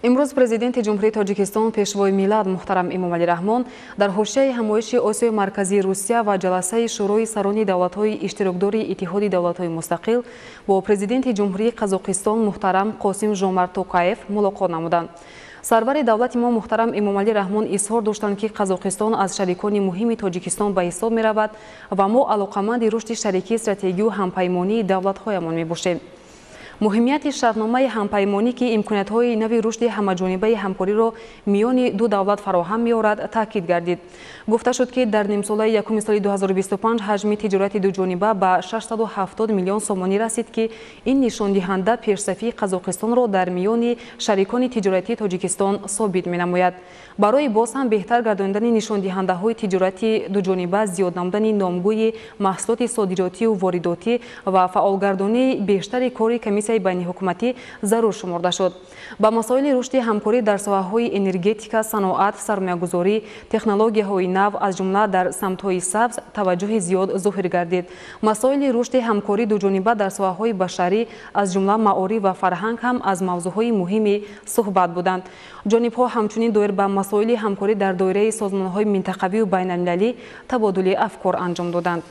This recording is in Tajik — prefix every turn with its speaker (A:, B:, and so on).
A: Имрӯз Президенти Ҷумҳурии Тоҷикистон, Пешвои миллат муҳтарам Эмомалӣ Раҳмон дар ҳошияи ҳамоиши Осиёи Марказии Русия ва ҷаласаи Шӯрои сарони давлатҳои иштирокдори Иттиҳоди давлатҳои мустақил бо Президенти Ҷумҳурии Қазоқистон муҳтарам Қосим Жомарт Тоқаев мулоқот намуданд. Сарвари давлати мо муҳтарам Эмомалӣ Раҳмон изҳор доштанд, ки Қазоқистон аз шарикони муҳими Тоҷикистон ба ҳисоб меравад ва мо алоқаманди рушди шарикии стратегию ҳампаймонии давлатҳоямон мебошем. Муҳимияти шартномаи ҳампаймонӣ, ки имкониятҳои нави рушди ҳамаҷонибаи ҳамкориро миёни ду давлат фароҳам меорад, таъкид гардид. Гуфта шуд, ки дар нимсолаи якуми соли 2025 ҳаҷми тиҷорати дуҷониба ба 670 миллион сомонӣ расид, ки ин нишондиҳанда пешсафии Қазоқистонро дар миёни шарикони тиҷоратии Тоҷикистон собит менамояд. Барои боз ҳам беҳтар гардонидани нишондиҳандаҳои тиҷорати дуҷониба, зиёд намудани номгӯи маҳсулоти содиротию воридотӣ ва фаъолгардонии бештари кори комиссияи байниҳукуматӣ зарур шуморда шуд. Ба масоили рушди ҳамкорӣ дар соҳаҳои энергетика, саноат, сармоягузорӣ, технологияҳои нав, аз ҷумла дар самтҳои сабз таваҷҷӯҳи зиёд зоҳир гардид. Масоили рушди ҳамкорӣ дуҷониба дар соҳаҳои башарӣ, аз ҷумла маориф ва фарҳанг ҳам аз мавзӯъҳои муҳими суҳбат буданд. Ҷонибҳо ҳамчунин доир ба масоили ҳамкорӣ дар доираи созмонҳои минтақавию байналмилалӣ табодули афкор анҷом доданд.